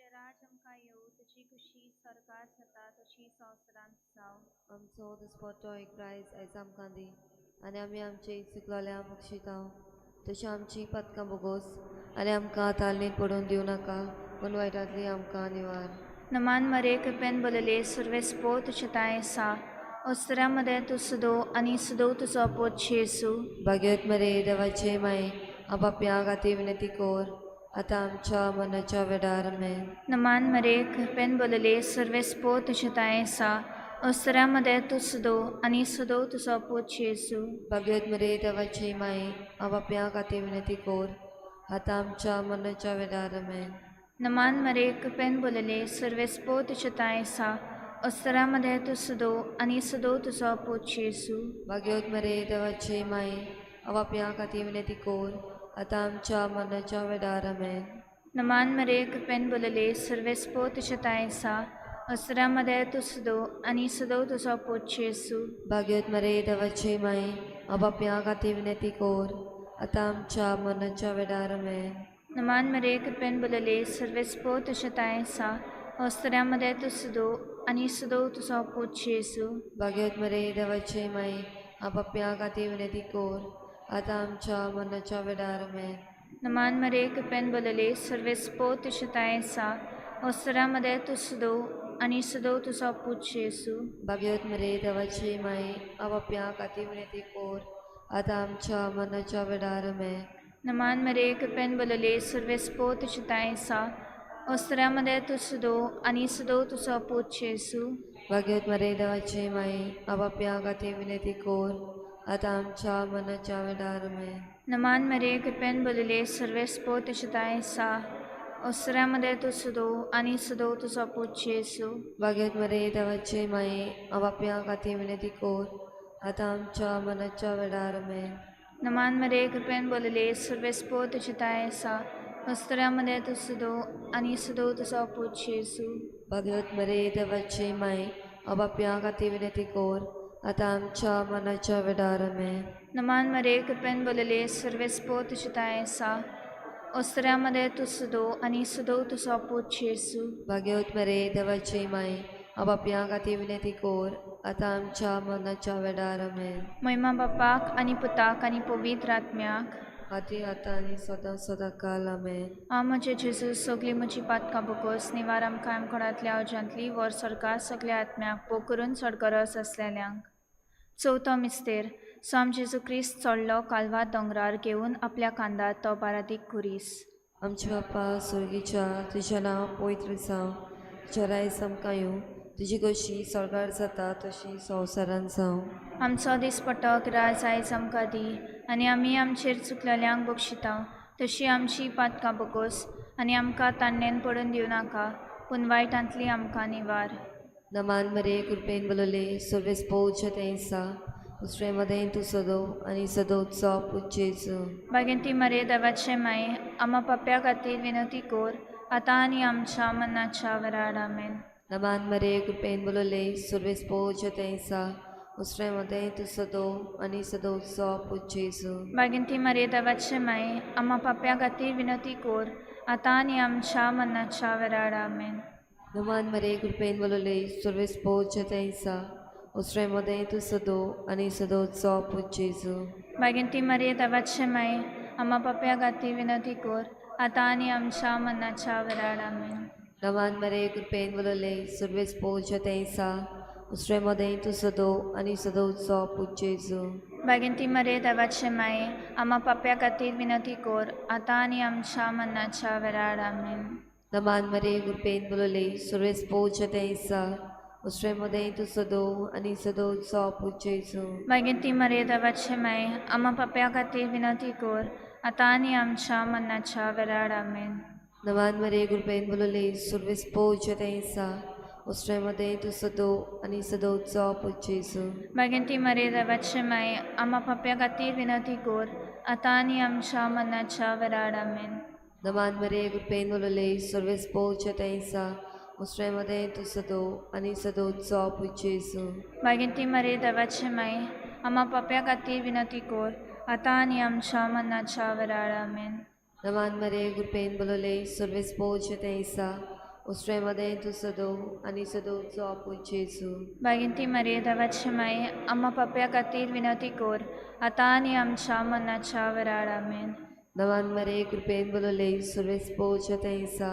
तुजें राज आमकां येवं, तुजी खुशी स्वर्गार जाता तशी संवसारांत जावं. आमचो दिसपट्टो एक प्रायज आयज आमकां दी आनी आमी आमचे चुकलोल्या बक्षिता तशी आमची पदकां बोगोस आनी आमकां तालनीत पडून दिवं नाका पूण वायटांतली आमकां निवार. नमान मरे, कृपेन बोलले, सर्वेस्पो तुजें तांय आसा, ओस्तऱ्या मदें तूं सदो आनी सदो तुजो पोत जेजू. भाग्यवत मरे, देवाचे माये, आपापया खातीर विनंती कर आतां आमच्या मनाच्या वेळार. आमेन. नमान मरे, कृपेन बोलले, सर्वेस्पो तुजें तांय आसा, ओस्तऱ्या मदें तूं सदो आनी सदो तुजो पोत जेजू. भाग्यवत मरे, देवाचे माये, आपापया खातीर विनंती कर आतां आमच्या मनाच्या वेळार. आमेन. नमान मरे, कृपेन बोलले, सर्वेस्पो तुजें तांय आसा, ओस्तऱ्या मदें तूं सदो आनी सदो तुजो पोत जेजू. भाग्यवत मरे, देवाचे माये, आपापया खातीर विनंती कर आतां आमच्या मनाच्या वेळार. आमेन. नमान मरे, कृपेन बोलले, सर्वेस्पो तुजें तांय आसा, ओस्तऱ्या मदें तूं सदो आनी सदो तुजो पोत जेजू. भाग्यवत मरे, देवाचे माये, आपापया खातीर विनंती कर आतां आमच्या मनाच्या वेळार. आमेन. नमान मरे, कृपेन बोलले, सर्वेस्पो तुजें तांय आसा, ओस्तऱ्या मदें तूं सदो आनी सदो तुजो पोत जेजू. भाग्यवत मरे, देवाचे माये, आपापया खातीर विनंती कर आतां आमच्या मनाच्या वेळार. आमेन. नमान मरे, कृपेन बोलले, सर्वेस्पो तुजें तांय आसा, ओस्तऱ्या मदें तूं सदो आनी सदो तुजो पूत जेजू. भाग्यवत मरे, देवाचे माये, आपापया खातीर विनंती कर आतां आमच्या मनाच्या वेळार. आमेन. नमान मरे, कृपेन बोलले, सर्वेस्पो तुजें तांय आसा, ओस्तऱ्या मदें तूं सदो आनी सदो तुजो पूत जेजू. भाग्यवत मरे, देवाचे माये, आपापया खातीर विनंती कर आतां आमच्या मनाच्या वेळार. आमेन. नमान मरे, कृपेन बोलले, सर्वेस्पो तुजें तांय आसा, ओस्तऱ्या मदें तूं सदो आनी सदो तुजो पूत जेजू. भाग्यवत मरे, देवाचे माये, आपापया खातीर विनंती कर आतां आमच्या मनाच्या वेळार. आमेन. नमान मरे, कृपेन बोलले, सर्वेस्पो तुजें तांय आसा, ओस्तऱ्या मदें तूं सदो आनी सदो तुजो पूत जेजू. भाग्यवत मरे, देवाचे माये, आपापया खातीर विनंती कर आतां आमच्या मनाच्या वेळार. आमेन. नमान मरे, कृपेन बोलले, सर्वेस्पो तुजें तांय आसा, ओस्तऱ्या मदें तूं सदो आनी सदो तुजो पूत जेजू. भाग्यवत मरे, देवाचे माये, आपापया खातीर विनंती कर आतां आमच्या मनाच्या वेळार. आमेन. महिमा बापाक आनी पुताक आनी पवित्र आत्म्याक. आती आतां आनी सदां सदां काल. आमेन. हांव म्हजे जेजू, सगळीं म्हजी पातकां बोगोस, निवार आमकां आमकोणांतल्या अवजांतली वर सरकार सगल्या आत्म्याक भोग करून चड गरज आसलेल्यांक. चवथो मिस्तेर. स्वाम जेजू क्रिस्त चडलो कालवार दोंगरार घेवन आपल्या खांदार तो बारादीक खुरीस. आमच्या बापा स्वर्गीच्या, तुजें नांव पवित्र जावं, तुजें रायज आमकां येवं, तुजी कशी स्वर्गार जाता तशी संवसारान जावं. आमचो दिसपट्टो ग्रास आयज आमकां दी आनी आमी आमचेर चुकलेल्यांक बक्षिता तशी आमची पातकां बोगोस आनी आमकां तान्नेन पडून दिवं नाका पूण वायटांतली आमकां निवार. नमान मरे, कृपेन बोलले, सर्वेस पोवच्या तेंसा दुसरे मदें तूं सदो आनी सदोचो पूत जेजू. बागेंती मरे, देवाचे माये, आमा पाप्या खातीर विनंती कर आतां आनी आमच्या मनाच्या वराड. आमेन. नमान मरे, कृपेन बोलले, सर्वेस पोवच्या तेंसा दुसरे मदें तूं सदो आनी सदोचो पूत जेजू. बागेंती मरे, देवाचे माये, आमा पाप्या खातीर विनंती कर आतां आनी आमच्या मनाच्या वराड. आमेन. नमान मरे, कृपेन बोलले, सर्वेस पोवच्या तेंसा दुसरे मदें तूं सदो आनी सदोचो पूत जेजू. बागेंती मरे, देवाचे माये, आमा पाप्या खातीर विनंती कर आतां आनी आमच्या मनाच्या वराड. आमेन. नमान मरे, कृपेन बोलले, सर्वेस पोवच्या तेंसा दुसरे मदें तूं सदो आनी सदोचो पूत जेजू. बागेंती मरे, देवाचे माये, आमा पाप्या खातीर विनंती कर आतां आनी आमच्या मनाच्या वराड. आमेन. नमान मरे, कृपेन बोलले, सर्वेस पोवच्या तेंसा दुसरे मदें तूं सदो आनी सदोचो पूत जेजू. बागेंती मरे, देवाचे माये, आमा पाप्या खातीर विनंती कर आतां आनी आमच्या मनाच्या वराड. आमेन. नमान मरे, कृपेन बोलले, सर्वेस पोवच्या तेंसा दुसरे मदें तूं सदो आनी सदोचो पूत जेजू. बागेंती मरे, देवाचे माये, आमा पाप्या खातीर विनंती कर आतां आनी आमच्या मनाच्या वराड. आमेन. नमान मरे, कृपेन बोलले, सर्वेस पोवच्या तेंसा दुसरे मदें तूं सदो आनी सदोचो पूत जेजू. बागेंती मरे, देवाचे माये, आमा पाप्या खातीर विनंती कर आतां आनी आमच्या मनाच्या वराड. आमेन. नमान मरे, कृपेन बोलले, सर्वेस पोवच्या तेंसा उस्त्रे मदें तूं सदो आनी सदोचो आपूत जेजू. बागिंती मरिये देवाची माई, आम्हा पापया खातीर विनवती कर, आतां आनी आमच्या मरणाच्या वेळार. आमेन. नवान मरे कृपेन बोलले सुर्वेस पोच तेंसा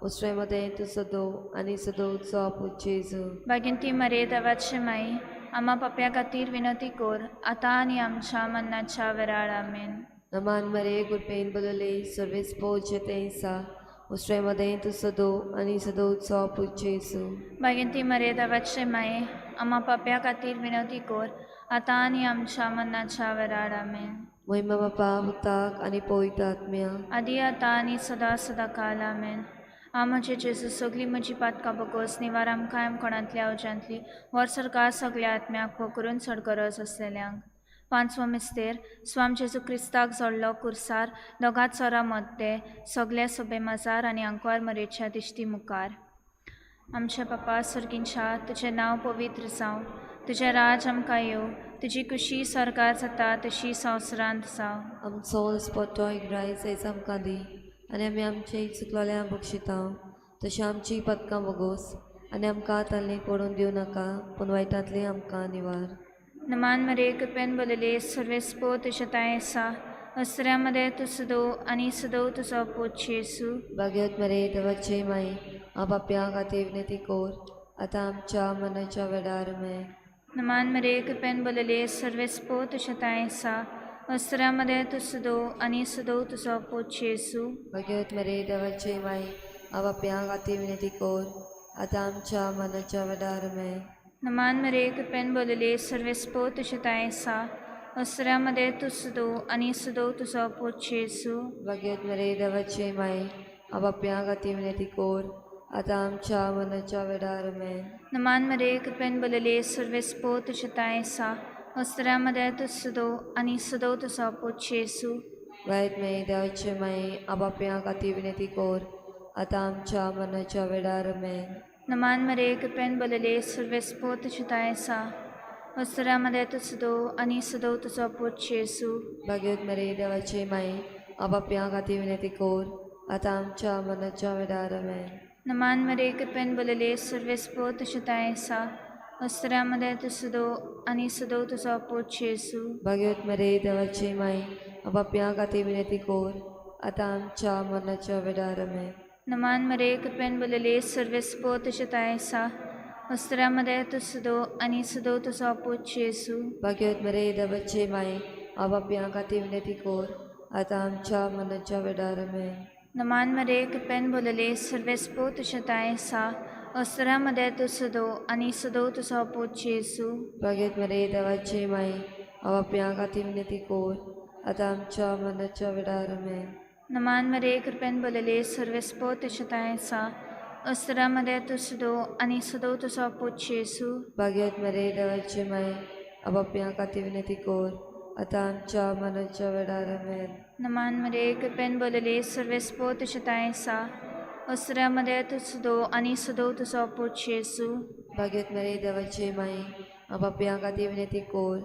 उस्त्रे मदें तूं सदो आनी सदोचो आपूत जेजू. बागिंती मरिये देवाची माई, आम्हा पापया खातीर विनवती कर, आतां आनी आमच्या मरणाच्या वेळार. आमेन. नमान मरे कृपेन बोलले सुर्वेस पोच तेंसा उस्त्रे मदें तूं सदो आनी सदोचो आपूत जेजू. बागिंती मरिये देवाची माई, आम्हा पापया खातीर विनवती कर, आतां आनी आमच्या मरणाच्या वेळार. आमेन. मोहिमा बापा पुताक आनी पवित्र आत्म्या. आदी आतां आनी सदां सदां काल. आमेन. आ म्हजे जेजू, सगळीं म्हजी पातकां बगोस, निवार आमकां कोणांतल्या अवजांतली वर सरकार सगळ्या आत्म्याक पोकरून चड गरज आसलेल्यांक. पांचवो मिस्तेर, स्वाम जेजू क्रिस्ताक जोडलो कुर्सार दोगां चोरां मद्दे सगल्या सोबे मजार आनी आंकवार मरेच्या दिश्टी मुखार. आमच्या बापा सर्गींच्या, तुजें नांव पवित्र जावं, तुजें राज आमकां येवं, तुजी कुशी स्वर्गार जाता तशी संवसारांत जावं. आमचो दिसपट्टो एक रायस आयज आमकां दी आनी आमी आमचे चुकलोल्या बक्षिता तशें आमची पदकां बोगोस आनी आमकां ताल्ली पडून दिवं नाका पूण वायटांतली आमकां निवार. नमान मरे कृपेन बोलले सर्वेस्पो तुज्या तांय आसा, असऱ्या मदें तूं सदो आनी सदो तुजो पूत जेजू. भाग्यवत मरे देवाचे माई, हांव पापया खातीर विनंती कोर, आतां आमच्या मनाच्या वेळार मे. नमान मरे कृपेन बोलले सर्वेस्पो तुज्या तांय आसा, असऱ्या मदें तूं सदो आनी सदो तुजो पूत जेजू. भाग्यवत मरे देवाचे माई, हांव पापया खातीर विनंती कोर, आतां आमच्या मनाच्या वेळार मे. नमान मरे कृपेन बोलले सर्वेस्पो तुज्या तांय आसा, असऱ्या मदें तूं सदो आनी सदो तुजो पूत जेजू. भाग्यवत मरे देवाचे माई, हांव पापया खातीर विनंती कोर, आतां आमच्या मनाच्या वेळार मे. नमान मरे कृपेन बोलले सर्वेस्पो तुज्या तांय आसा, असऱ्या मदें तूं सदो आनी सदो तुजो पूत जेजू. वायट माई देवाचे माई, हांव पापया खातीर विनंती कोर, आतां आमच्या मनाच्या वेळार मे. नमान मरे कृपेन बोलले सर्वेस्पो तुज्या तांय आसा, असऱ्या मदें तूं सदो आनी सदो तुजो पूत जेजू. भाग्यवत मरे देवाचे माई, हांव पापया खातीर विनंती कोर, आतां आमच्या मनाच्या वेळार मे. नमान मरे कृपेन बोलले सर्वेस्पो तुज्या तांय आसा, असऱ्या मदें तूं सदो आनी सदो तुजो पूत जेजू. भाग्यवत मरे देवाचे माई, हांव पापया खातीर विनंती कोर, आतां आमच्या मनाच्या वेळार मे. नमान मरे कृपेन बोलले सर्वेस्पो तुज्या तांय आसा, असऱ्या मदें तूं सदो आनी सदो तुजो पूत जेजू. भाग्यवत मरे देवाचे माई, हांव पापया खातीर विनंती कोर, आतां आमच्या मनाच्या वेळार मे. नमान मरे कृपेन बोलले सर्वेस्पो तुज्या तांय आसा, असऱ्या मदें तूं सदो आनी सदो तुजो पूत जेजू. भाग्यवत मरे देवाचे माई, हांव पापया खातीर विनंती कोर, आतां आमच्या मनाच्या वेळार मे. नमान मरे कृपेन बोलले सर्वेस्पो तुज्या तांय आसा, असऱ्या मदें तूं सदो आनी सदो तुजो पूत जेजू. भाग्यवत मरे देवाचे माई, हांव पापया खातीर विनंती कोर, आतां आमच्या मनाच्या वेळार मे. नमान मरे कृपेन बोलले सर्वेस्पो तुज्या तांय आसा, असऱ्या मदें तूं सदो आनी सदो तुजो पूत जेजू. भाग्यवत मरे देवाचे माई, हांव पापया खातीर विनंती कोर,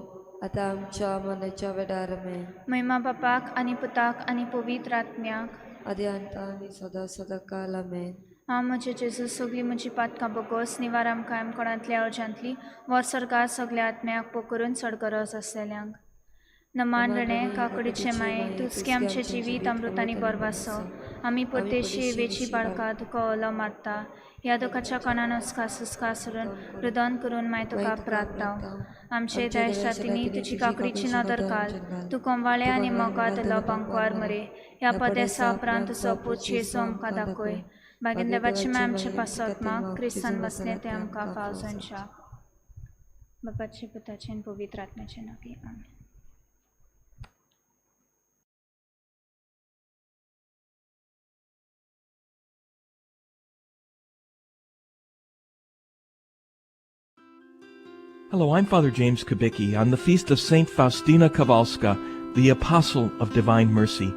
आतां आमच्या मनाच्या वेळार मे. महिमा बापाक आनी पुताक आनी पवित्र आत्म्याक. आदी अंता आनी सदां सदां काल. आमेन. हांव म्हजे जेजू, सगळीं म्हजी पातकां बगोस, निवार आमकां कोणांतल्या अवजांतली वर सरकार सगल्या आत्म्याक पोकरून चड गरज आसलेल्यांक. नमान रणे काकडीचे माये, तूंच की आमचें जिवीत अमृत आनी बरवासो, आमी परदेशी वेची बाळका तुका ओलो मारता, ह्या दुखाच्या कोणान उसका सुस्का सरून रुदन करून माय तुका प्रार्थाव. आमचे दायज रातींनी तुजी काकडीची नदर घाल, तूं कोंवाळे आनी मोगा दिलो बांकवार मरे, ह्या पदेसा उपरांत तुजो पूत जेजू आमकां दाखय. बागेन देवाची माय आमचे पासत माग, क्रिस्तान बसलें तें आमकां फाव जावच्या. बापाचे पुताचे आनी पवित्र आत्म्याचे नांवी. आमेन. Hello, I'm Father James Kubicki on the feast of St. Faustina Kowalska, the Apostle of Divine Mercy.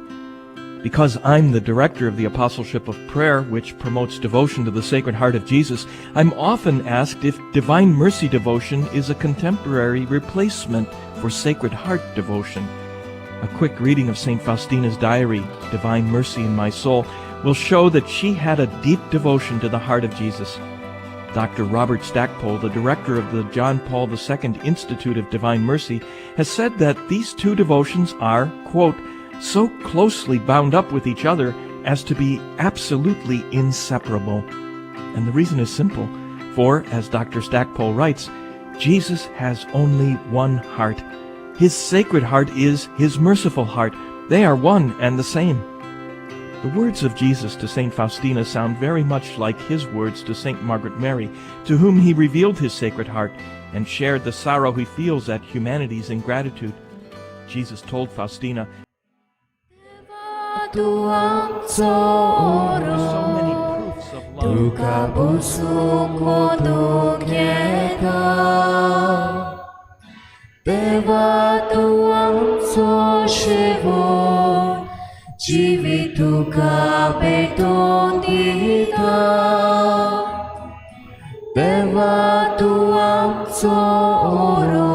Because I'm the director of the Apostleship of Prayer, which promotes devotion to the Sacred Heart of Jesus, I'm often asked if Divine Mercy devotion is a contemporary replacement for Sacred Heart devotion. A quick reading of St. Faustina's diary, Divine Mercy in My Soul, will show that she had a deep devotion to the heart of Jesus. Dr. Robert Stackpole, the director of the John Paul II Institute of Divine Mercy, has said that these two devotions are, quote, so closely bound up with each other as to be absolutely inseparable. And the reason is simple, for, as Dr. Stackpole writes, Jesus has only one heart. His sacred heart is his merciful heart. They are one and the same. The words of Jesus to St. Faustina sound very much like his words to St. Margaret Mary, to whom he revealed his sacred heart and shared the sorrow he feels at humanity's ingratitude. Jesus told Faustina, so many proofs of love. देवा तूं आमचो शेवट जिवीत तुका भेटोवन दिता देवा तूं आमचो ओरो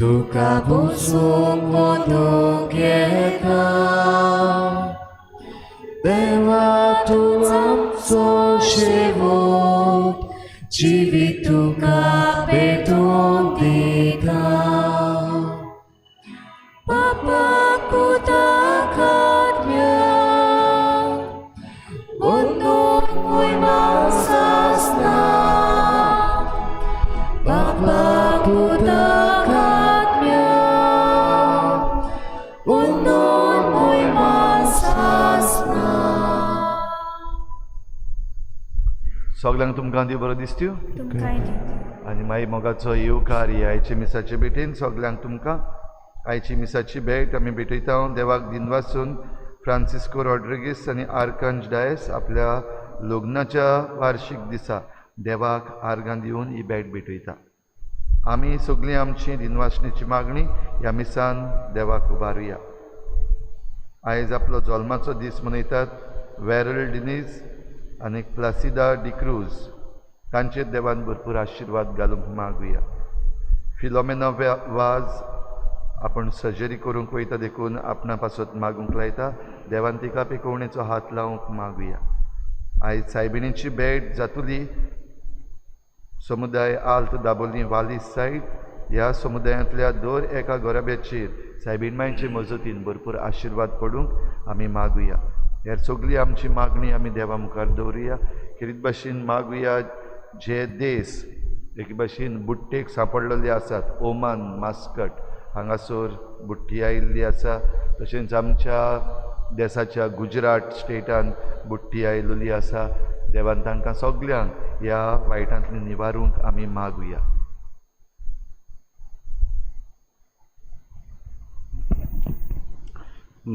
तुका बसूंक मोदूंक येता देवा तूं आमचो शेवट जिवीत तुका भेटोवन दिता बापा पुताक आत्म्याक अंदून म्हयमा सासना बापा पुताक आत्म्याक अंदून म्हयमा सासना. सगल्यांक तुमकां देव बरो दिसत्यो तुमकांय दिवं. आनी मागीर मोगाचो येवकार ही आयचे मिसाचे भेटेन सगल्यांक तुमकां आयची मिसाची भेट आमी भेटयता. देवाक दिनवासून फ्रांसिस्को रॉड्रिगीस आनी आर्कांज डायस आपल्या लग्नाच्या वार्शीक दिसा देवाक आर्गां दिवन ही भेट भेटयता. आमी सगळीं आमची दिनवासणेची मागणी ह्या मिसान देवाक उबारुया. आयज आपलो जल्माचो दीस मनयतात वॅरल डिनीज आनी प्लासिदा डिक्रूज, तांचेर देवान भरपूर आशिर्वाद घालूंक मागुया. फिलोमेना वाज आपण सर्जरी करूंक वयता देखून आपणा पासत मागूंक लायता, देवान तिका पिकोवणेचो हात लावंक मागुया. आयज सायबिणीची भेट जातुली समुदाय आल्त दाबोली वाली सायड ह्या समुदायांतल्या दर एका घराब्याचेर सायबीण मांयचे मजतीन भरपूर आशिर्वाद पडूंक आमी मागुया. हेर सगळी आमची मागणी आमी देवा मुखार दवरुया. खेरीत भाशेन मागुया जे देश एक भाशेन बुट्टेक सांपडलेले आसात, ओमान मास्कट हांगासर बुट्टी आयिल्ली आसा, तशेंच आमच्या देसाच्या गुजरात स्टेटान बुट्टी आयिल्ली आसा. देवान तांकां सगल्यांक ह्या वायटांतली निवारूंक आमी मागुया.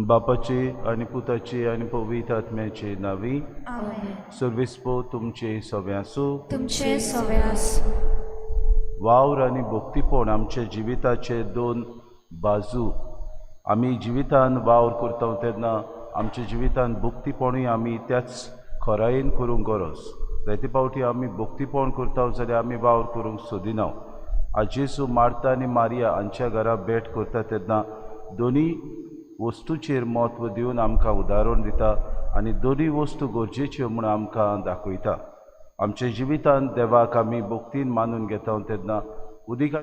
बापाचे आनी पुताचे आनी पवित्र आत्म्याचे नांवी. आमेन. सर्वेस्पो तुमचे सवे आसूं. तुमचे सवे आसूं. वावर आनी भक्तीपण आमच्या जिविताचे दोन बाजू. आमी जिवितान वावर करता तेन्ना आमच्या जिवितान भक्तीपणूय आमी त्याच खरायेन करूंक गरज. जायते फावटी आमी भक्तीपण करता जाल्यार आमी वावर करूंक सोदिना. आज जेजू मार्ता आनी मारिया हांच्या घरा भेट करता तेन्ना दोनी वस्तूचेर म्हत्व दिवन आमकां उदाहरण दिता आनी दोनूय वस्तू गरजेच्यो म्हूण आमकां दाखयता. आमच्या जिवितांत देवाक आमी भक्तीन मानून घेता तेन्ना उदीक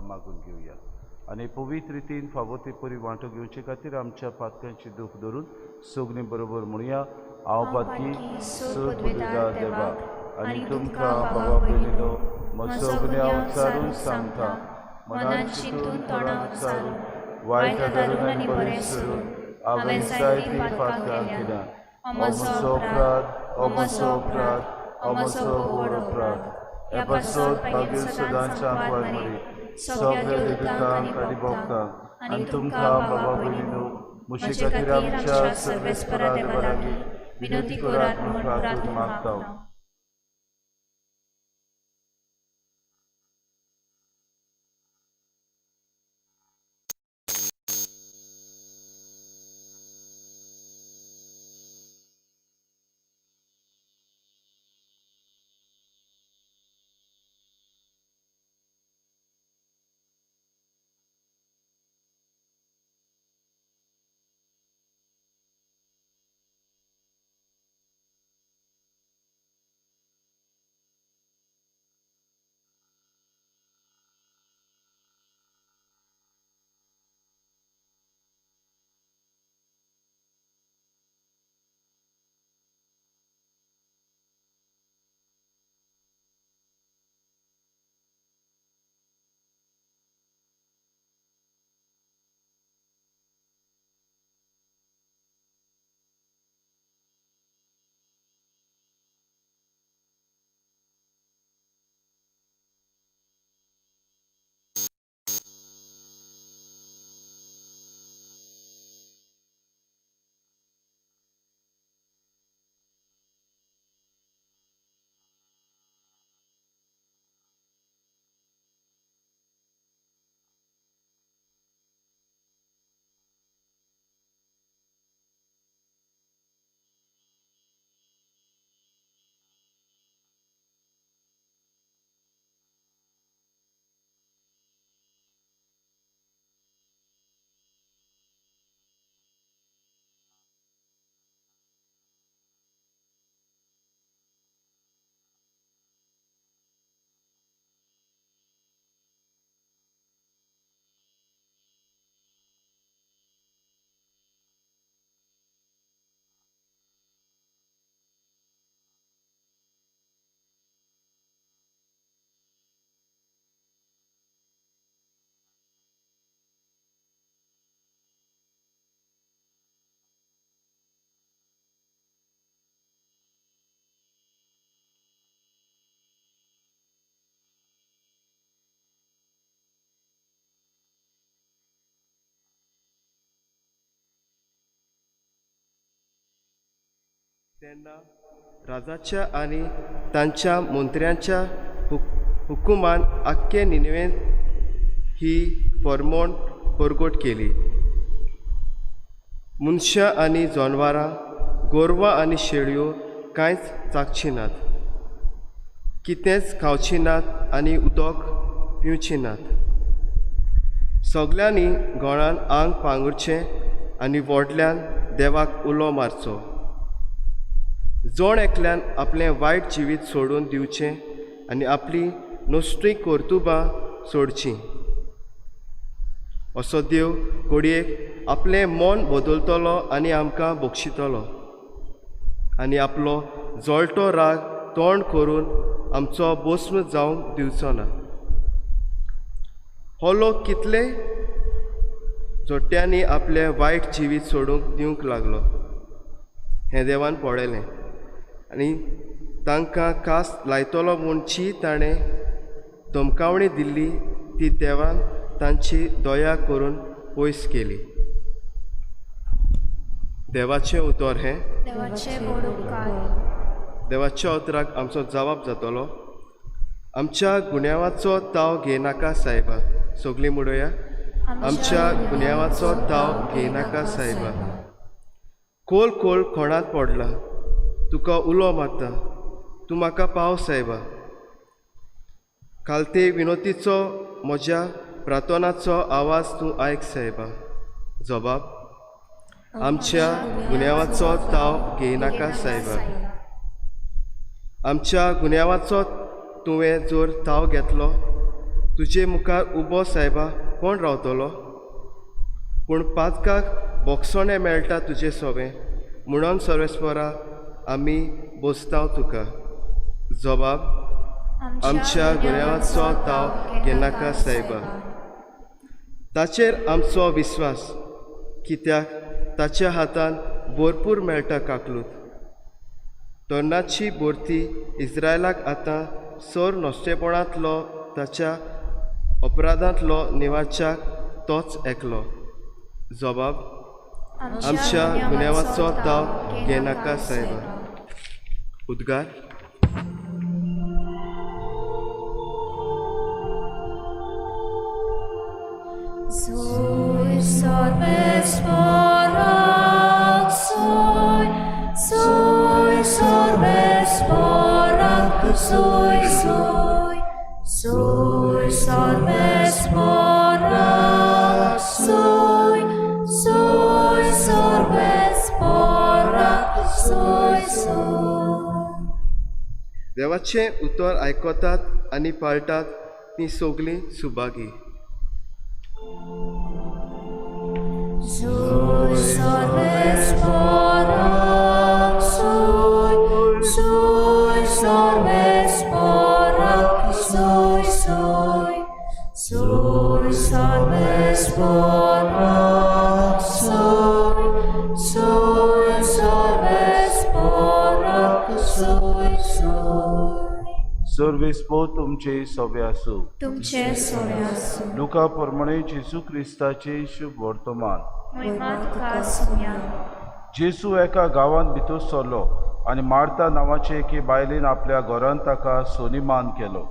मागून घेवया आनी पवित्र रितीन फावो ते परी वांटो घेवचे खातीर आमच्या पातकांची दूख धरून सगळीं बरोबर म्हणया. हांव पातकी सर पदवीदार देवा आनी तुमकां बाबा भयणीनो म्हजो गुन्यांव उच्चारून सांगता, मनान चिंतून तोंडान उच्चारून वायट धरून आनी बरें सोडून हांवें जायतीं पातकां केल्यां. हो म्हजो अपराध, हो म्हजो अपराध, हो म्हजो व्हड अपराध. ह्या पासत मागीर सदांच्या आंकवार सगळ्या देवतांक आनी भक्तांक आनी तुमकां बाबा भयणीनो म्हजे खातीर आमच्या सर्वेस्परा देवा लागीं विनंती करात म्हूण प्रार्थना मागता. तेन्ना राजाच्या आनी तांच्या मंत्र्यांच्या हुकुमान आख्खे निनेवेंत ही फॉर्मोण परगट केली. मनशां आनी जनावरां, गोरवां आनी शेळयो कांयच चाखचीं नात, कितेंच खावचीं नात आनी उदक पिवचीं नात. सगल्यांनी गोणान आंग पांगुरचें आनी व्हडल्यान देवाक उलो मारचो. जण एकल्यान आपलें वायट जिवीत सोडून दिवचें आनी आपली नश्टी कर्तुबां सोडचीं. असो देव घडयेक आपलें मन बदलतलो आनी आमकां बक्षितलो आनी आपलो जळटो राग तोंड करून आमचो भस्म जावंक दिवचो ना. हो लोक कितले जोट्यांनी आपलें वायट जिवीत सोडूंक दिवंक लागलो हें देवान पळयलें आनी तांकां कास लायतलो म्हूण जी ताणें धमकावणी दिल्ली ती देवान तांची दया करून पयस केली. देवाचें उतर हें. देवाचें व्हड उपकार. देवाच्या उतराक आमचो जवाब जातलो. आमच्या गुन्यांवाचो ताव घेयनाका सायबा. सगळीं म्हणुया, आमच्या गुन्यांवाचो ताव घेयनाका सायबा. खोल खोल खोणांत पडला, तुका उलो मारता, तूं म्हाका पाव सायबा. खालते विनोतीचो म्हज्या प्रार्थनाचो आवाज तूं आयक सायबा. जबाब, आमच्या गुन्यांवाचो ताव घेयनाका सायबा. आमच्या गुन्यांवाचो तुवें जर ताव घेतलो, तुजे मुखार उबो सायबा कोण रावतलो? पूण पातकाक बोगसणें मेळटा तुजे सोबें, म्हणून सर्वेस्परा आमी बोसतांव तुका. जबाब, आमच्या गुन्यांवाचो ताव घेनाका सायबा. ताचेर आमचो विस्वास, कित्याक ताच्या हातान भरपूर मेळटा काकलूत. तरणाची भरती इस्रायलाक आतां सर नश्टेपणांतलो ताच्या अपराधांतलो निवाच्याक तोच एकलो. जबाब, आमच्या गुन्यांवाचो ताव घेनाका सायबा. उद्गार. Zoe sorbes porac soi, zoe sorbes porac soi soi, zoe sorbes porac soi, zoe sorbes porac soi soi. देवाचें उतर आयकतात आनी पाळटात तीं सगळीं Subhagi. Zoe sorbes porac soi, zoe sorbes porac soi soi, zoe sorbes porac soi, zoe sorbes porac soi soi. सर्वेस्पो तुमचे सोबे आसूं. तुमचे सोबे आसूं. लुका प्रमाणे जेजू क्रिस्ताचे शुभ वर्तमान. महिमा तुका सुया. जेजू एका गांवांत भितर सरलो आनी मार्ता नांवाचे एके बायलेन आपल्या घरांत ताका सोनिमान केलो.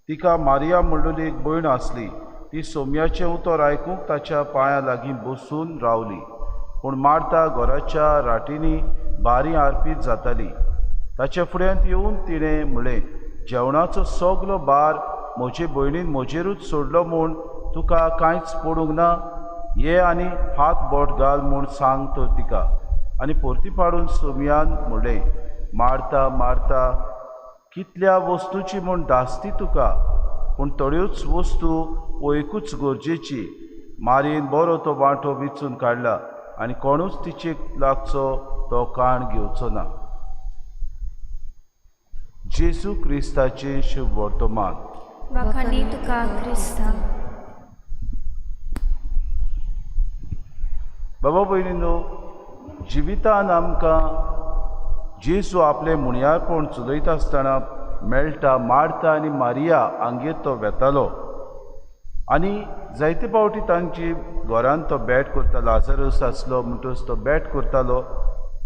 तिका मारिया म्हणलेली एक भयण आसली. ती सोम्याचें उतर आयकूंक ताच्या पांयां लागीं बसून रावली. पूण मार्ता घराच्या राटींनी बारी आरपीत जाताली. ताच्या फुड्यांत येवन तिणें म्हणलें, जेवणाचो सगलो भार म्हजे भयणीन म्हजेरूच सोडलो म्हूण तुका कांयच पडूंक ना. ये आनी हात बोट घाल म्हूण सांग तर तिका. आनी परती पाडून सोमयान म्हणलें, मारता मारता कितल्या वस्तूची म्हूण धास्ती तुका, पूण थोड्योच वस्तू एकूच गरजेची. मारयेन बरो तो वांटो विचून काडला आनी कोणूच तिचेक लागचो तो काण घेवचो ना. जेजू क्रिस्ताचें शुभ वर्तमान. वाखाणी तुका क्रिस्ता. बाबा भयणीनो, जिवितान आमकां जेजू आपलें मुणयारपण चलयता आसतना मेळटा. मार्ता आनी मारिया हांगेर तो वेतालो आनी जायते फावटी तांची घरान तो बॅट करतालो. लाजरस आसलो म्हणटच तो बॅट करतालो.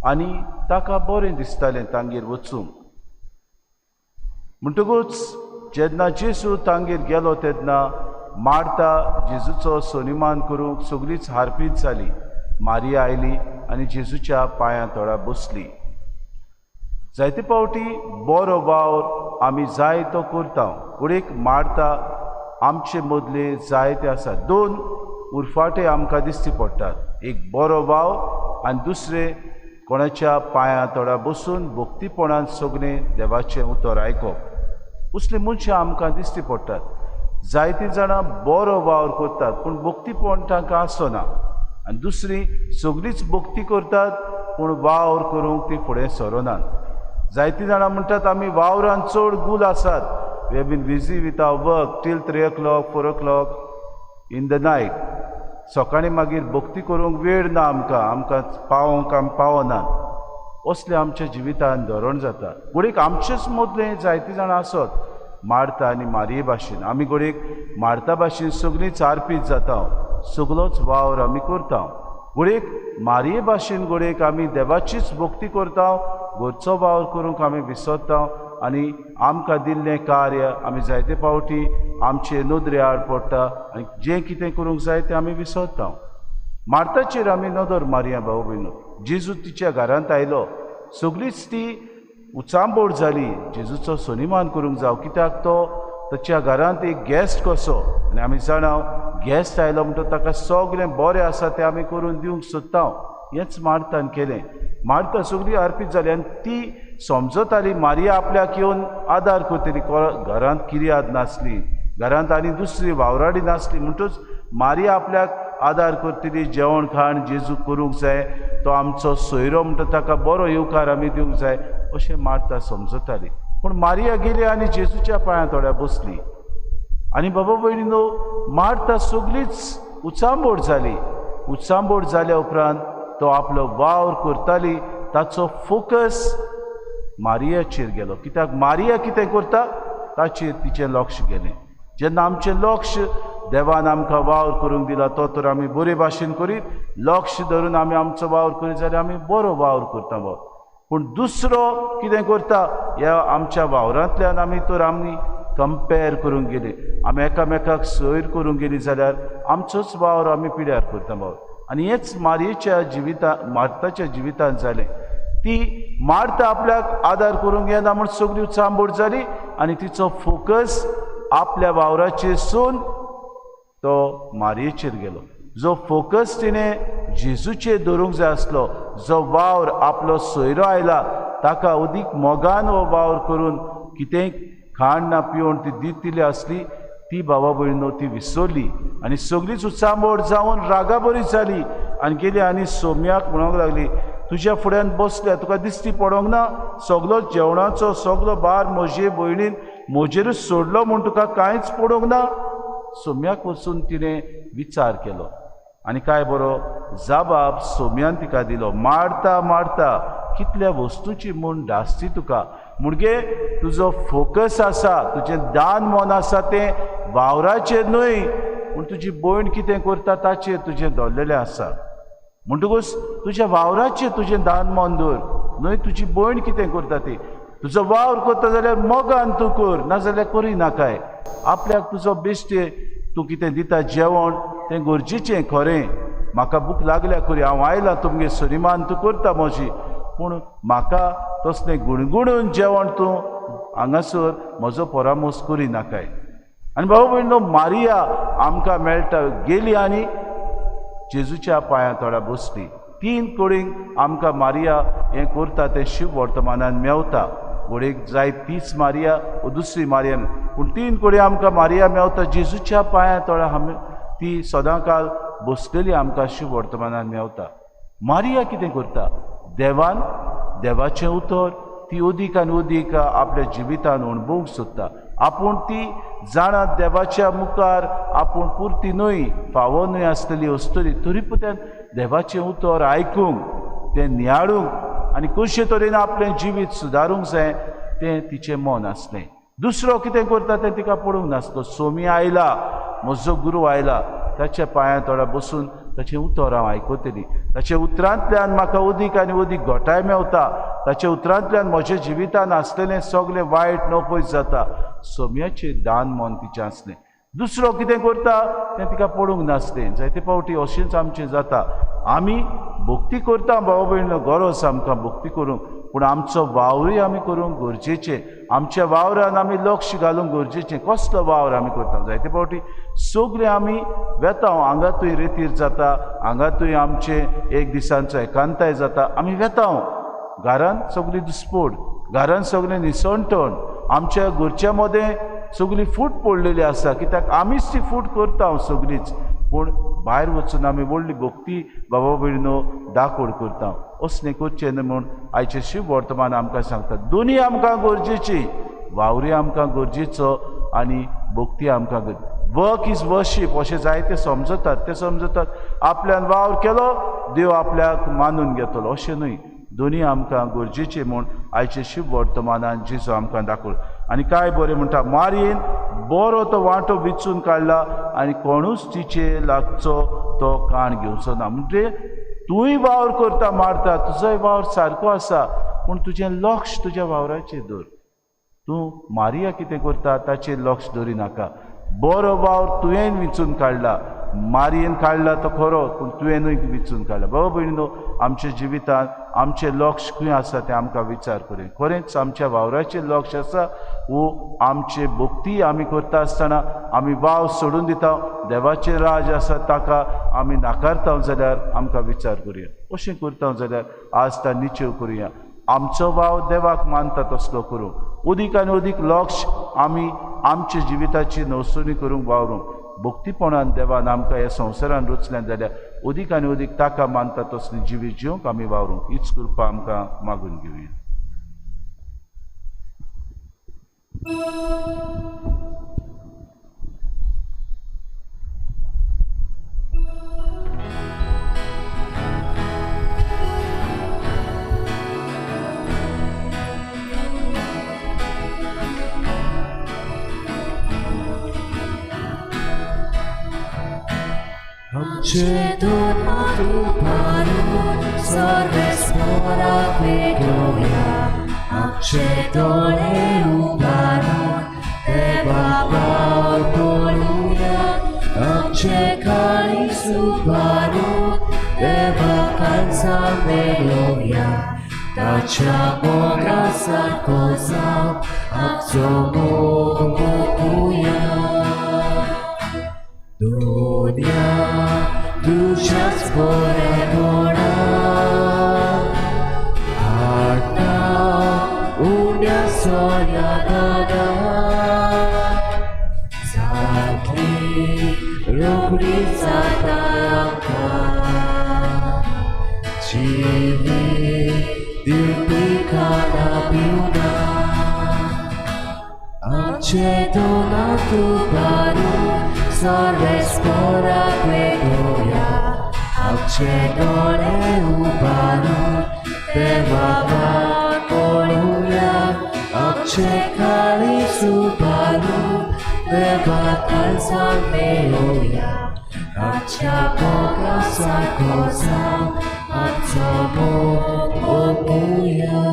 आनी ताका बरें दिसतालें तांगेर वचूंक. म्हणटकूच जेन्ना जेजू तांगेर गेलो तेन्ना मार्ता जेजूचो सन्मान करूंक सगळीच हारपीत जाली. मारिया आयली आनी जेजूच्या पांयां तळा बसली. जायते फावटी बरो वावर आमी जाय तो करता, पूण एक मार्ता आमचे मदले जायते आसा. दोन उरफाटे आमकां दिश्टी पडटात, एक बरो वावर आनी दुसरे कोणाच्या पांयां तळा बसून भक्तीपणान सगळें देवाचें उतर आयकप. उसलीं मनशां आमकां दिश्टी पडटात. जायतीं जाणां बरो वावर करतात पूण भक्तीपण तांकां आसना, आनी दुसरी सगळीच भक्ती करतात पूण वावर करूंक ती फुडें सरनात. जायतीं जाणां म्हणटात आमी वावरान चड गूल आसात, we have been busy with our work till 3 o'clock 4 o'clock in the night. सकाळीं मागीर भक्ती करूंक वेळ ना आमकां, आमकां पावोंक आमी पावनात. असलें आमच्या जिवितान धोरण जाता. घडयेक आमचेच मदलें जायतीं जाणां आसत मार्ता आनी मारिये भाशेन. आमी घडयेक मार्ता भाशेन सगळीं चारपीत जाता, सगळोच वावर आमी करता. घडयेक मारिये भाशेन घडयेक आमी देवाचीच भक्ती करता, घरचो वावर करूंक आमी विसरता आनी आमकां दिल्लें कार्य आमी जायते फावटी आमचे नदरे आड पडटा आनी जें कितें करूंक जाय तें आमी विसरता. मार्ताचेर आमी नदर मारया भाव भयणो. जेजू तिच्या घरांत आयलो, सगळीच ती उचांबोड जाली जेजूचो सन्मान करूंक जावं, कित्याक तो ताच्या घरांत एक गॅस्ट कसो. आनी आमी जाणा गॅस्ट आयलो म्हणटकच ताका सगळें बरें आसा तें आमी करून दिवंक सोदता. हेंच मार्तान केलें. मार्ता सगळी अर्पीत जाली आनी ती समजताली मारिया आपल्याक येवन आदार करतली. घरांत किर्याद नासली, घरांत आनी दुसरी वावराडी नासली, म्हणटूच मारिया आपल्याक आदार करतली. जेवण खाण जेजू करूंक जाय, तो आमचो सोयरो म्हणटा ताका बरो येवकार आमी दिवंक जाय अशें मार्ता समजताली. पूण मारिया गेली आनी जेजूच्या पांयां थोड्या बसली. आनी बाबा भयणीनो, मार्ता सगळीच उचांबोड जाली. उचांबोड जाल्या उपरांत तो आपलो वावर करताली, ताचो फोकस मारियाचेर गेलो. कित्याक मारिया कितें करता ताचेर तिचें लक्ष गेलें. जेन्ना आमचें लक्ष देवान आमकां वावर करूंक दिला तो तर आमी बरे भाशेन करीत, लक्ष धरून आमी आमचो वावर करीत जाल्यार आमी बरो वावर करता. पूण दुसरो कितें करता ह्या आमच्या वावरांतल्यान आमी तर आमी कंपेर करूंक गेली, आमी एकामेकाक सैर करूंक गेली जाल्यार आमचोच वावर आमी पिड्यार करता भाव. आनी हेंच मारियेच्या जिविता मार्ताच्या जिवितांत जालें. ती मार्ता आपल्याक आदार करूंक येना म्हूण सगळी उचांबोड जाली आनी तिचो फोकस आपल्या वावराचेर सून तो मारियेचेर गेलो. जो फोकस तिणें जेजूचेर दवरूंक जाय आसलो, जो वावर आपलो सोयरो आयला ताका अदीक मोगान हो वावर करून कितेंय खाण ना पिवण ती दितली आसली, ती बाबा भयणीनो ती विसरली आनी सगळीच उचांबोड जावन रागाबरी जाली आनी गेली आनी सोम्याक म्हणूंक लागली, तुज्या फुड्यान बसल्या तुका दिश्टी पडोंक ना, सगलो जेवणाचो सगलो भार म्हजे भयणीन म्हजेरूच सोडलो म्हूण तुका कांयच पडोंक ना. सोम्याक वचून तिणें विचार केलो आनी काय बरो जबाब सोम्यान तिका दिलो. मारता मारता कितल्या वस्तूची म्हूण धास्ती तुका, मुणगे तुजो फोकस आसा, तुजें दान मन आसा तें वावराचेर न्हय, पूण तुजी भयण कितें करता ताचेर तुजें दवरलेलें आसा. म्हणटकूच तुज्या वावराचेर तुजें दान मन दवर, न्हय तुजी भयण कितें करता ती. तुजो वावर करता जाल्यार मोगान तूं कर, नाजाल्यार करी नाकाय. आपल्याक तुजो बेश्टे तूं कितें दिता जेवण तें गरजेचें खरें, म्हाका भूक लागल्या खरी, हांव आयलां तुमगे सरिमान तूं करता म्हजी, पूण म्हाका तसलें गुणगुणून जेवण तूं हांगासर म्हजो परामोस करी नाकाय. आनी भाऊ भयणीनो, मारिया आमकां मेळटा गेली आनी जेजूच्या पांयां तळा बसली. तीन कडेन आमकां मारिया हें करता तें शिव वर्तमानान मेवता. घडयेक जाय तीच मारिया वो दुसरी मारिया, पूण तीन कडेन आमकां मारिया मेवता. जेजूच्या पांयां तळा आमी ती सदांकाल बसलेली आमकां शिव वर्तमानान मेवता. मारिया कितें करता, देवान देवाचें उतर ती अदीक आनी अदीक आपल्या जिवितान अणभवूंक सोदता. आपूण ती जाणा देवाच्या मुखार आपूण पुरती न्हय, फावो न्हय आसतली अस्तुरी, तरी पुत्यान देवाचें उतर आयकूंक, तें नियाळूंक आनी कशे तरेन आपलें जिवीत सुदारूंक जाय तें तिचें मन आसलें. दुसरो कितें करता तें तिका पडूंक नासलो. सोमी आयला, म्हजो गुरू आयला, ताच्या पांयां तळा बसून ताचें उतर हांव आयकतली, ताचे उतरांतल्यान म्हाका उदीक आनी उदीक घोटाय मेवता, ताच्या उतरांतल्यान म्हज्या जिवितान आसलेलें सगळें वायट नपयत जाता. सोम्याचें दान मन तिचें आसलें. दुसरो कितें करता तें तिका पडूंक नासलें. जायते फावटी अशेंच आमचें जाता, आमी भक्ती करता भाव भयणीनो, गरज आमकां भक्ती करूंक, पूण आमचो वावरूय आमी करूंक गरजेचें, आमच्या वावरान आमी लक्ष घालूंक गरजेचें. कसलो वावर आमी करता? जायते फावटी सगळें आमी वेता, हांगा थंय रेतीर जाता, हांगा थंय आमचें एक दिसांचो एकांताय जाता, आमी वेता घरान सगळी दुस्पोट, घरान सगळें निसणटण, आमच्या घरच्या मदें सगळी फूट पडलेली आसा, कित्याक आमीच ती फूट करता सगळीच, पूण भायर वचून आमी व्हडली भक्ती बाबा भयणीनो दाखोड करता. असलें करचें न्हय म्हूण आयचें शिव वर्तमान आमकां सांगता. दोनूय आमकां गरजेची, वावरूय आमकां गरजेचो आनी भक्ती आमकां गरजेची. वर्क is worship अशें जायते समजतात, ते समजतात आपल्यान वावर केलो देव आपल्याक मानून घेतलो, अशें न्हय. दोनूय आमकां गरजेचें म्हूण आयचें शिव वर्तमानान जेजू आमकां दाखोवलो. आनी काय बरें म्हणटा, मारयेन बरो तो वांटो विचून काडला आनी कोणूच तिचे लागचो तो काण घेवचो ना. म्हणजे तूंय वावर करता मारता, तुजोय वावर सारको आसा, पूण तुजें लक्ष तुज्या वावराचेर दवर. तूं मारिया कितें करता ताचेर लक्ष दवरिनाका. बरो वावर तुवें विचून काडला, मारयेन काडला तो खरो, पूण तुवेंनूय विचून काडला. बाबा भयणीनो, आमच्या जिवितांत आमचें लक्ष खंय आसा तें आमकां विचार करूं. खरेंच आमच्या वावराचेर लक्ष आसा वो आमचे भक्ती आमी करता आसतना आमी वाव सोडून दिता, देवाचें राज आसा ताका आमी नाकारता जाल्यार आमकां विचार करुया. अशें करता जाल्यार आज ता निचेव करुया, आमचो वाव देवाक मानता तसलो करूं. उदीक आनी उदीक लक्ष आमी आमच्या जिविताची नवसणी करूंक वावरूंक. भक्तीपणान देवान आमकां ह्या संवसारान रचलें जाल्यार उदीक आनी उदीक ताका मानता तसलें जिवीत जिवंक आमी वावरूंक. हीच कृपा आमकां मागून घेवया. आमचे दोन उबारून सर्वेस्पराक भेटोवया, आमचे दोळे उबारून देवा वावर पळोवया, आमचे काळीज उबारून देवा काळजां मेळोवया, ताच्या मोगा सारको जावन आमचो मोग मोगुया. दुनिया तुझ्याच बरेपणा हाडटा उण्या सोऱ्या दादा, जातली रोखडी जाता आमकां जिवीत दिवपी खाणा पिवना. आमचे दोनांत उबारून सर्वेस्पराक भेटोवया, आमचे दोळे उबारून देवा वाट पळोवया, आमचे काळीज उबारून देवा काळजां मेळोवया, आमच्या मोगा सारको जावन आमचो मोग मोगुया.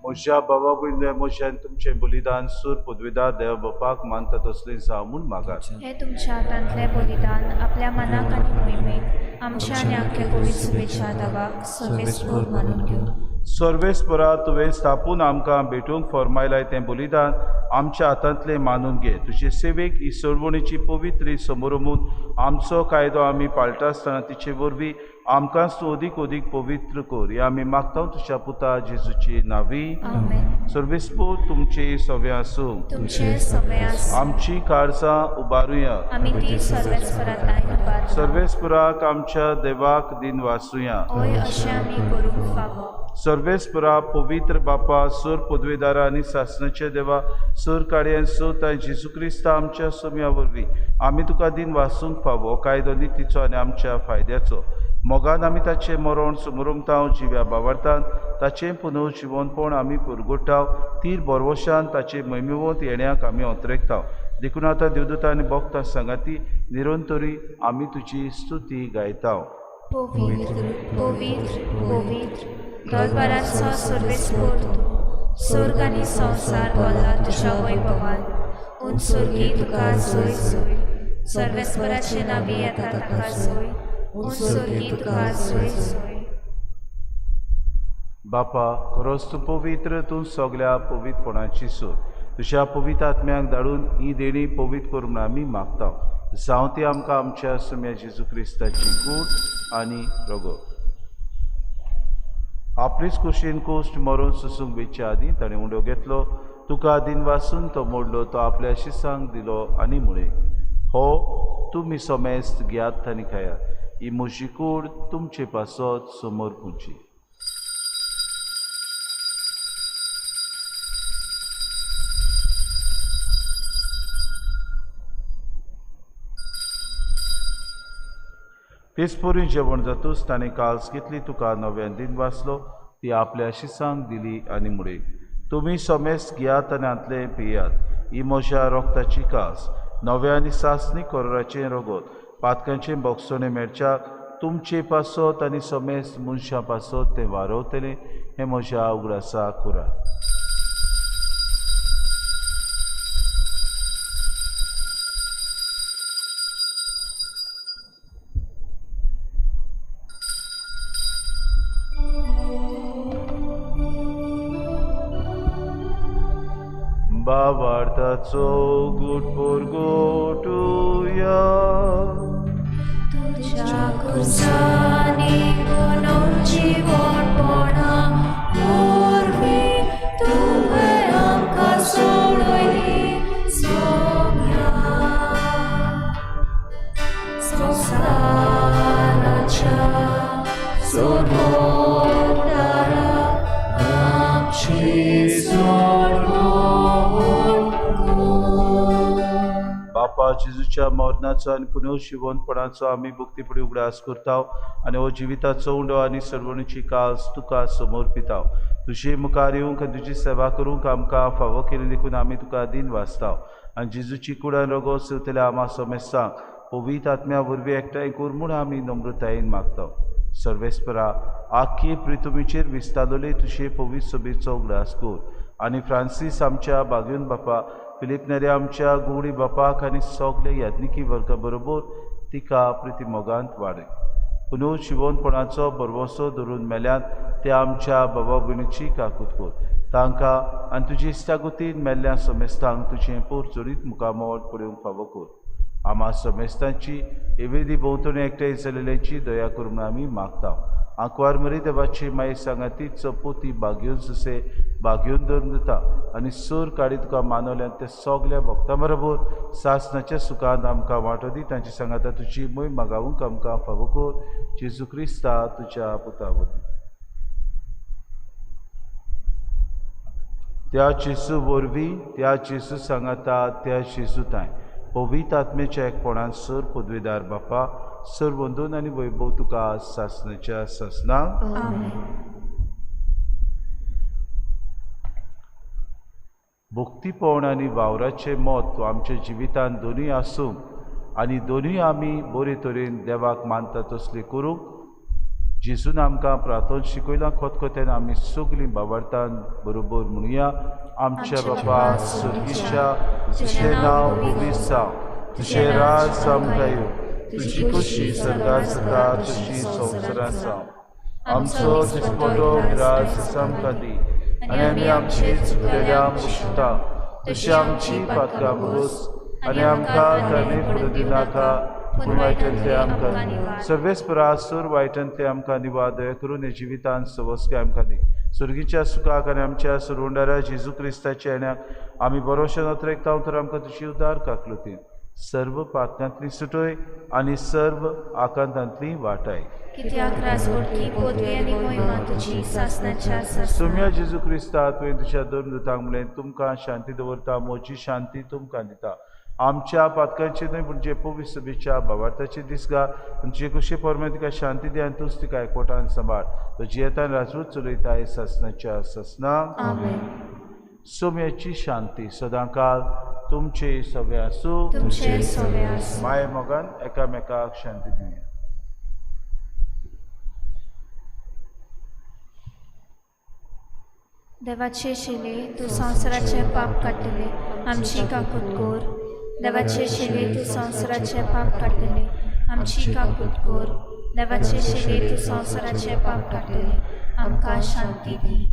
म्हज्या बाबा भयणीनो, म्हज्यान तुमचें बलिदान सूर पदवेदार देव बापाक मानता तसलें जावं म्हूण मागात. हें तुमच्या हातांतलें बलिदान आपल्या मनाक आनी मोहिमेक आमच्या आनी आख्या पवित्र शुभेच्छा देवाक सर्वेस्पर मानून घेवं. सर्वेस्परा तुवें स्थापून आमकां भेटूंक फर्मायलाय तें बलिदान आमच्या हातांतलें मानून घे. तुजे सेवेक ही सरवणीची पवित्र समोरमून आमचो कायदो आमी पाळटा आसतना तिचे वरवीं आमकांच तूं अदीक अदीक पवित्र कर. ह्या आमी मागता तुज्या पुता जेजूची नावी. आमेन. सर्वेस्पर तुमचे सगळें आसूं. तुमचे सगळे आसूं. आमची काळजां उबारुया. आमी ती सर्वेस्परा तांय उबारता. सर्वेस्पराक आमच्या देवाक दिन वासुया. ओय अशें आमी करूंक फावो. सर्वेस्परा पवित्र बापा सूर पदवेदारा आनी सासणाचे देवा सूर काडयेन सोत आनी जेजू क्रिस्ता आमच्या सोम्या वरवीं आमी तुका दिन वासूंक फावो कायदो नितीचो आनी आमच्या फायद्याचो. मोगान आमी ताचें मरण सुमरुमताव जिव्या बावडतान ताचें पुनर्जिवनपण आमी पुरगुट्टाव तीर बोरवशान ताचे मैमिवत येण्याक आमी अंतरेकताव. देखून आतां देवदूता आनी भक्तां सांगाती निरंतरी आमी तुजी स्तुती गायता. पवित्र पवित्र पवित्र दरबाराचो सर्वेस्पोर तूं, स्वर्ग आनी संवसार भरला तुज्या वैभवान. उंच स्वर्गी तुका जोय जोय, सर्वेस्पराचे नांवी येता ताका जोय, उंच स्वर्गी तुका जोय जोय. बापा खरोच तूं पवित्र, तूं सगल्या पवित्रपणाची सोद. तुज्या पवित्र आत्म्याक धाडून ही देणी पवित्र कर म्हूण आमी मागता. जावं ती आमकां आमच्या सुम्या जेजू क्रिस्ताची कूड आनी रगत. आपलीच कुशीन कोश्ट मरून सुसूंक वेचे आदीं ताणें उंडो घेतलो, तुका दिन वासून तो मोडलो, तो आपल्या शिसांक दिलो आनी म्हळें, हो तुमी समेस्त घेयात आनी खायात, ही म्हजी कूड तुमचे पासत समोर पुची. तेच परी जेवण जातूच ताणें काल्स घेतली, तुका नव्यान दिन वाचलो, ती आपल्या शिसांक दिली आनी म्हळें, तुमी समेस्त घेयात आनी हांतलें पियात, ही म्हज्या रोगताची कास, नव्या आनी सासणी कोराचें रगत, पातकांचें बोगसणें मेळच्याक तुमचे पासत आनी समेस्त मनशां पासत तें वारवतलें, हें म्हज्या उगडासा करात. बाबार्थाचो गुट पुरगोटुया तुज्या खुर्सांनी गुणोन जिवणपणा वरवीं तुवें आमकां सोडयली सोम्या संवसाराच्या सोडवणारा आमची सोडवण. बापा जेजूच्या मरणाचो आनी पुनर्जिवंतपणाचो आमी भक्तीपणी उगडास करता आनी हो जिविताचो उंडो आनी सर्वणीची कास तुका समर्पिता. तुजे मुखार येवंक आनी तुजी सेवा करूंक आमकां फावो केली देखून आमी तुका दिन वाचता आनी जेजूची कुडान रगत सेवतल्या आमा समेस्तांक पवित्र आत्म्या वरवीं एकठांय कर म्हूण आमी नम्रतायेन मागता. सर्वेस्परा आख्खी प्रितुमीचेर विस्तारलेले तुजे पवित्र सभेचो उगडास कर आनी फ्रांसीस आमच्या बागेवन बापा, फिलीप नेरे आमच्या गुवडी बापाक आनी सगळे याज्ञिकी वर्गा बरोबर तिका प्रितिमोगांत वाडय. पुनर्जिवंतपणाचो भरवसो धरून मेल्यात ते आमच्या बाबा भयणीची काकूत कर, तांकां आनी तुजी इश्टागतीन मेल्ल्या समेस्तांक तुजें पोरचोरीत मुखामळ पळोवंक फावो कर. आमा समेस्तांची एवेदी भोंवतणी एकठांय जाल्ल्याची दया कर म्हूण आमी मागता. आंकवार मरी देवाची माई सांगाती चपोती बागेवन सुसे बागेवन धरून दिता आनी सूर काडी तुका मानवल्यान ते सगल्या भक्तां बरोबर सासणाच्या सुखांत आमकां वांटो दी. तांची सांगाता तुजी मोय मागावूंक आमकां फावो कर, जेजू क्रिस्ता तुज्या पुता वरवीं. त्या जेजू वरवीं, त्या जेजू सांगाता, त्या जेजू तांय पवित्र आत्म्याच्या एकपणान सर पदवीदार बापा, सर वंदून आनी वैभव तुका सासणाच्या सासणा. भक्तीपण आनी वावराचें म्हत्व आमच्या जिवितांत दोनूय आसूंक आनी दोनूय आमी बरे तरेन देवाक मानता तसलें करूंक जेजून आमकां प्रार्थना शिकयलां. खतखत्यान आमी सगळीं बावडतान बरोबर म्हणुया. आमच्या बापा स्वर्गीच्या, तुजें नांव पवित्र जावं, तुजें राज आमकां येवं, तुजी खोशी स्वर्गांत जाता तशी संवसारांत जावं. आमचो दिसपटो ग्रास आमकां दी आनी आमी आमची चुकलेल्या मुशता तशी आमची पातकां भोगोस आनी आमकां ताणे पडूं दिनाका, पूण वायटांतले आमकां सर्वेस्परा सूर वायटांतले आमकां निवार. दया करून हे जिवितांत सवस्काय आमकां दी. सुर्गीच्या सुखाक आनी आमच्या सुरवंडारा जेजू क्रिस्ताच्या येण्याक आमी बरोवशें नोत्रेकता तर आमकां तुजी उदार काकलुतीन सर्व पातकांतली सुटय आनी सर्व आकांतांतली वाटाय. कित्याक राजवटकी पदवी आनी मोहिमा तुजी सासणाच्या सासणा. सुम्या जेजू क्रिस्ता, तुवें तुज्या दोन दुतांक म्हणलें, तुमकां शांती दवरता, म्हजी शांती तुमकां दिता. आमच्या पातकांची न्हय पूण जे पवित्र सभेच्या भावार्थाची दिसगा तुमचे कुशे परमे तिका शांती दी आनी तूंच तिका एकवटान सांबाळ. तो जियेतान राजवट चलयता सासणाच्या सासणा. आमेन. सोम्याची शांती सदांकाळ तुमचे सगळे आसूं। तुमचे सवे आसूं। माय मोगान एकामेकाक शांती दिवया। देवाचे शिले तूं संवसाराचें पाप काडटले, आमची काकूत कोर। देवाचे शिले तूं संवसाराचें पाप काडटले, आमची काकूत कोर। देवाचे शिले तूं संवसाराचें पाप काडटले, आमकां शांती दी।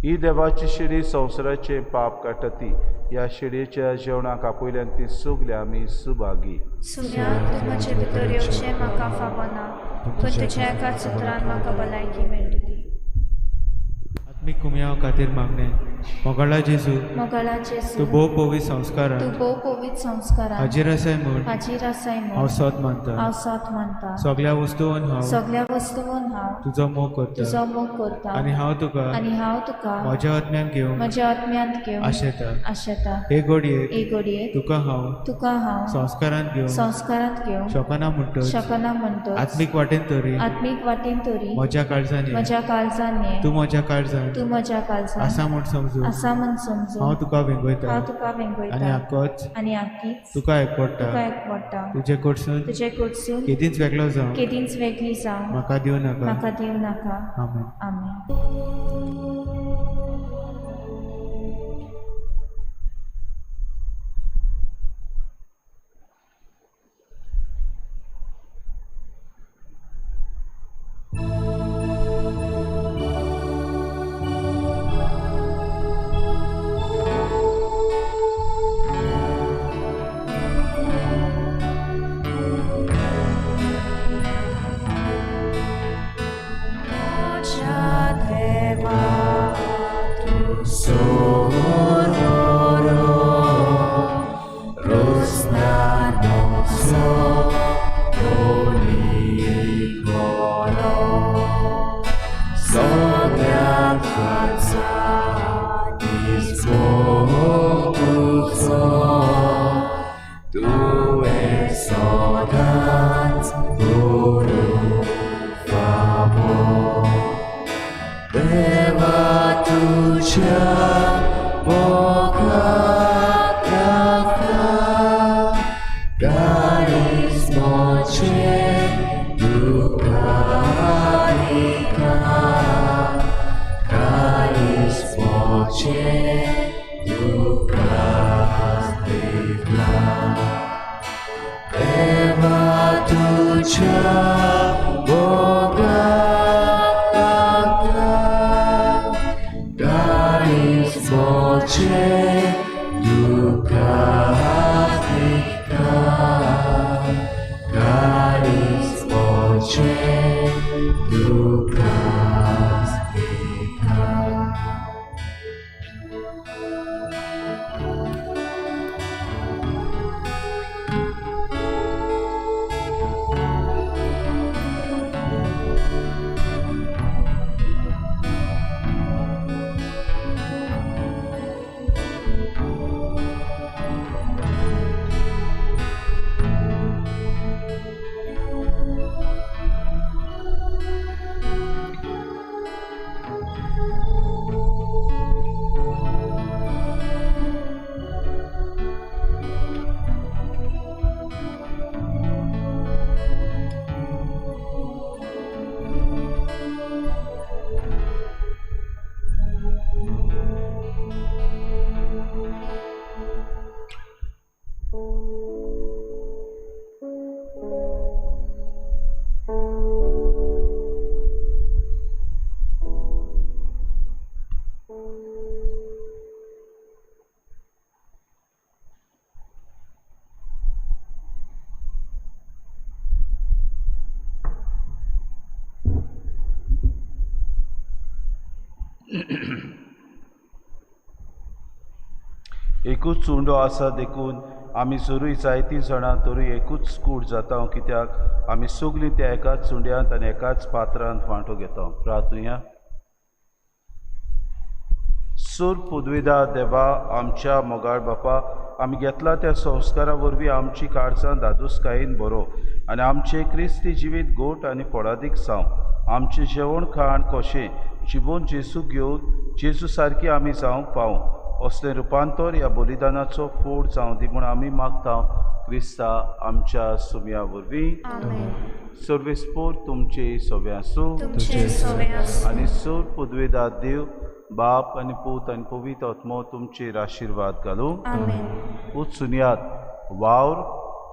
ही देवाची शिडी संवसाराचें पाप काडटा ती ह्या शिडयेच्या जेवणाक आपयल्यान ती सगळी आमी सुभागी। सुम्या तूं म्हजे भितर येवचें म्हाका फावना, पूण तुज्या एकाच उतरान म्हाका भलायकी मेळटली। आत्मीक कुमयाव खातीर मागणें। मोगाळा जेजू, मोगाळा जेजू, तूं भोव पवित्र संस्कारान, तूं भोव पवित्र संस्कारान हाजीर आसाय म्हूण, हाजीर आसाय म्हूण हांव सत मानता, हांव सत मानता। सगळ्या वस्तून हांव, सगळ्या वस्तून हांव तुजो मोग करता, तुजो मोग करता आनी हांव तुका, आनी हांव तुका म्हज्या आत्म्यान घेवन, म्हज्या आत्म्यांत घेवन आशेता, आशेता। हे घडयेक, हे घडयेक तुका हांव, तुका हांव संस्कारांत घेवन, संस्कारांत घेवन शकना म्हणटच, शकना म्हणटच आत्मीक वाटेन तरी, आत्मीक वाटेन तरी म्हज्या काळजान, म्हज्या काळजान ये, तूं म्हज्या काळजान, तूं म्हज्या काळजान आसा म्हूण समजून, आसा म्हूण समजून हांव तुका वेंगयता, हांव तुका वेंगयता आनी आकोच, आनी आकीच तुका एकवडटा, तुका एकवडटा। तुजे कडसून, तुजे कडसून केदींच वेगळो जावं, केदींच वेगळी जावं म्हाका दिवं नाका, म्हाका दिवं नाका। आमेन। आमेन। एकूच चुंडो आसा देखून आमी जरूय जायतीं जाणां तरूय एकूच कूड जाता, कित्याक आमी सगळीं त्या एकाच चुंड्यांत आनी एकाच पात्रांत वांटो घेता। प्रार्थुया। सूर पुदविदा देवा, आमच्या मोगाळ बापा, आमी घेतला त्या संस्कारा वरवीं आमची काळजां दादोसकायेन बरो आनी आमचें क्रिस्ती जिवीत गोट आनी फळादीक जावं. आमचें जेवण खाण कशें जिवोन जेजू घेवन जेजू सारकी आमी जावंक पावूं असलें रुपांतर ह्या बलिदानाचो फोड जावं दी म्हूण आमी मागता क्रिस्ता आमच्या सुम्या वरवीं. आमेन. सर्वेस्पोर तुमचे सोबे आसूं तुमचे सोवे आसूं. आनी सोर पुदवेदार देव बाप आनी पूत आनी पवित्र आत्मो तुमचेर आशिर्वाद घालूं. आमेन. उत्सुनयात वावर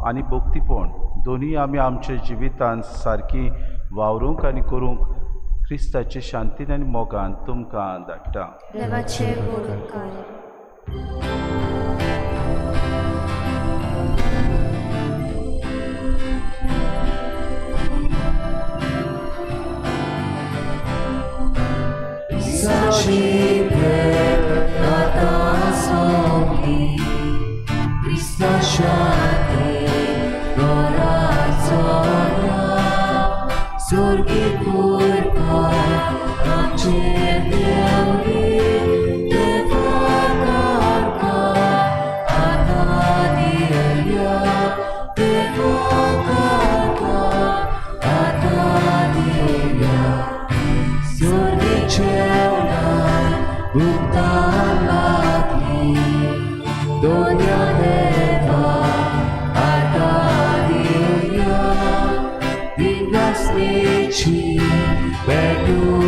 आनी भक्तीपण दोनूय आमी आमच्या जिवितांत सारकी वावरूंक आनी करूंक क्रिस्ताचे शांतीन आनी मोगान तुमकां धाडटा. देवाचे व्हड उपकार. Misaci भेट आतां सोंपली, क्रिस्ता शांतेन घरा चल्या. स्वर्गी पुरकार आमचेर देंवली, देवा कारभार आतां दिवया. देवा कारभार आतां दिवया. स्वर्गी जेवणां भुगतान लागली, दोन्या देवा आतां दिवया. दिनवासनेची भेटू.